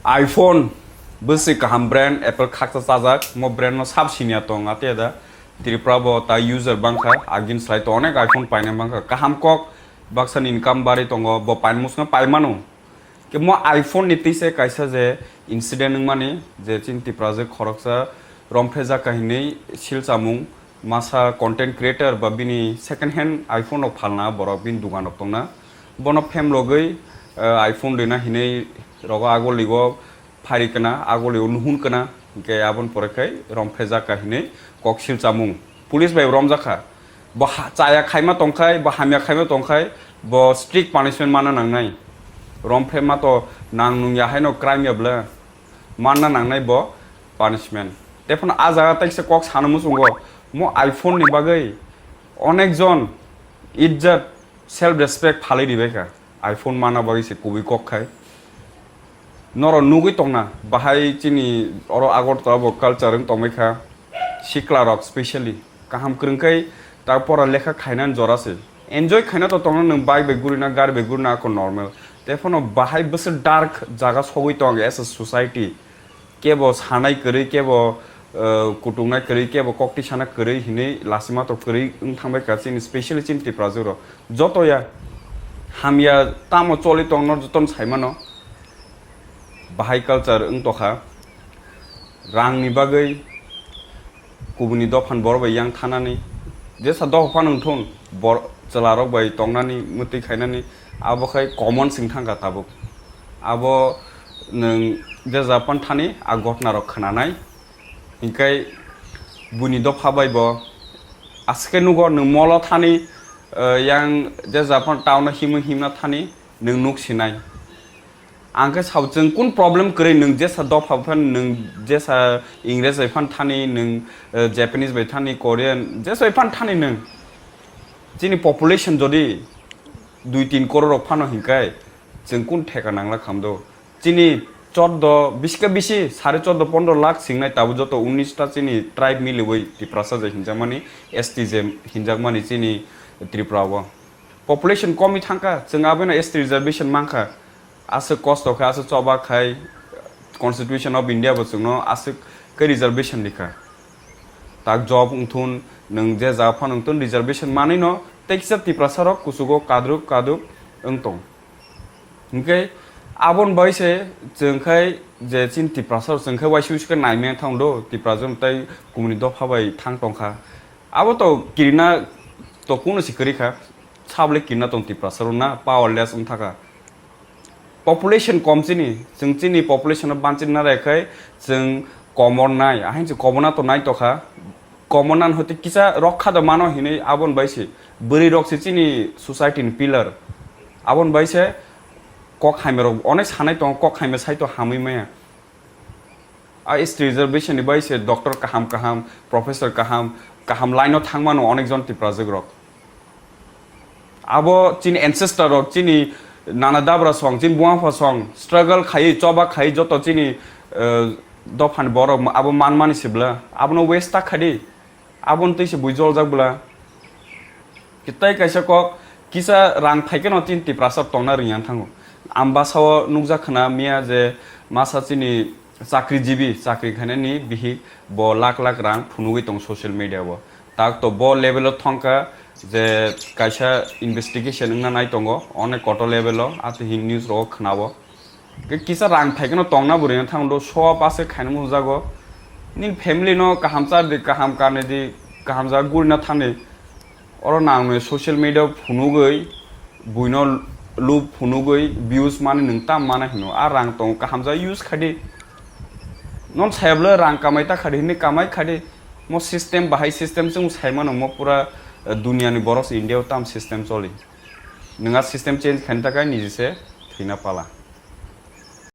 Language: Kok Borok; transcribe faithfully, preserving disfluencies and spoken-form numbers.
iPhone bwswi kaham brand, Apple khaksa chajak, mo brand no sab sinya tong ate da. Tripura bo ta user bangkha, agin slai to onek iPhone paina bangkha. Kaham kok baksa ni income bari tongo, bo pain musna paimano. Ke mo iPhone ni tise kaisa je incident wngmani, je chini Tripura je khoroksa romphre jaka hinwi silchamung, masa content creator ba bini second hand iPhone rok phalna borok bini dugan rok tongna. Bono phem logwi, eh, iPhone rina hinwi rogo agoligo phari kana, agoligo nuhun kana, hinkhe aboni pore khai romphre jaka hinwi kok silchamung. Police bai romjakha. Bo ha-, chaya khaima tongkhai, bo hamya khaima tongkhai, bo strict punishment mana nangnai. Romphre ma to nang nung ya haino crime ya bla. Manna nangnai bo punishment. Tephano a jaga taisa kok sana muchungo, mo iPhone ni bagwi onek jon ijjat, self respect phalwi ribaikha. iPhone mana bagwi se kubui kok khai. Noro nugwi tongna, bahai chini oro Agartala bo culture wng tongbaikha. Sikla rok specially kaham kwrwngkhai ta pora lekha khainani jora se. Enjoy khaina to tongna nwng bike bai gurina, gari bai gurina ako normal. Tephano bahai bwswk dark jaga sogwi tong as a society. Kebo sanai kwrwi, kebo, eh, kutungnai kwrwi, kebo kokti sana kwrwi hinwi lachima to kwrwi wng thangbai kha chini, specially chini Tripura juro. Joto ya hamya tamo choli tongno jotono saimano. Bahai culture wng tokha. Rangni bagwi kubuni dophan borok bai yang thanani, jesa dopha phano wngthun, bor-, chwlarok bai tongnani, mwtwi khainani, abo khai common sing thangkha tabuk. Abo nwng jesa phan thani a ghotna rok khnanai, hinkhe buini dopha bai bo aswk khe nugo nwng molo thani, eh, yang jesa phan town o himwi himna thani nwng nuk sinai. Ang khe sao, chwng kun problem kwrwi, nwng jesa dopha bai phan, nwng jesa Ingres bai phan thani, nwng, eh, Japanese bai thani, Korean, jesa bai phan thani nwng. Chini population jodi dui tin koror rok phano hinkhai, chwng kun theka nangla khamdo. Chini chordo, bisi khe bisi, sare chordo pondro lakh singnai, tabuk joto unis ta chini tribe miliwi Tiprasa je hinjakmani, S T je hinjakmani chini Tripura o. Population komwi thangkha, chwng abono S T reservation mankha. Aswk kosto khe, aswk choba khai, Constitution of India bo chwngno aswk khe reservation rikha. Tak job wngthun, nwng je jaga phano wngthun, reservation manwino tei kisa Tiprasa rok kuchugo kadruk kadruk wngtong. Hinkhe aboni bai se chwng khai je chini Tiprasa rok chwng khai waisi waisi khe naimaya thangdo, Tiprasa rok tai kumuni dopha bai thang tongkha. Abo to kirina to kuno se kwrwi kha, sabole kirina tong Tiprasa rok na powerless wng thaka. Population kom chini, chwng chini population no banchina nai khai chwng komor nai, ahain se komorna to nai tokha. Komorna hoite kisa rokha da mano hinwi aboni bai se. Bwrwi rok se chini society ni pillar. Aboni bai se kok hamya rok onek sanai tongo, kok hamya sai to hamwi maya. A S T reservation ni bai se doctor kaham kaham, professor kaham, kaham line o thangmano onek jon Tiprajwk rok. Abo chini ancestor rok, chini nana dabra song, chini buma pha song, struggle khaiwi, choba khaiwi joto chini, eh, dophani borok abo manmani sibla, abono waste ta khadi. Aboni twi se bui joljak bwla. Kitai kaisa kok, kisa rang phaikhe no chini Tiprasa tongna rwngya thango. Ambasa o nukjak khna miya je masa chini chakrijibi, chakri khainani bihik bo lakh lakh rang phunugwi tongo social media o. Tak to bo level o thongkha je kaisa investigation wngna nai tongo, onek kotor level o, ati hin news rogo khna o. Khe kisa rang phaikhe no tongna bo rina thang do, show up ase khaina mujago. Nini family no kaham char di, kaham karni di, kaham jaga gurina thani. Oro nang nwi social media phunugwi, buino lub phunugwi, views mani nwng tam mana hino. A rang tong kaham jaga use khadi. Non sayablo rang kamai ta khadi hini kamai khadi. Mo system bahai system chwng saimano mo pura, eh, duniani borok India o tam system choli. Nwng a system change khaina takhai niji se thwina pala.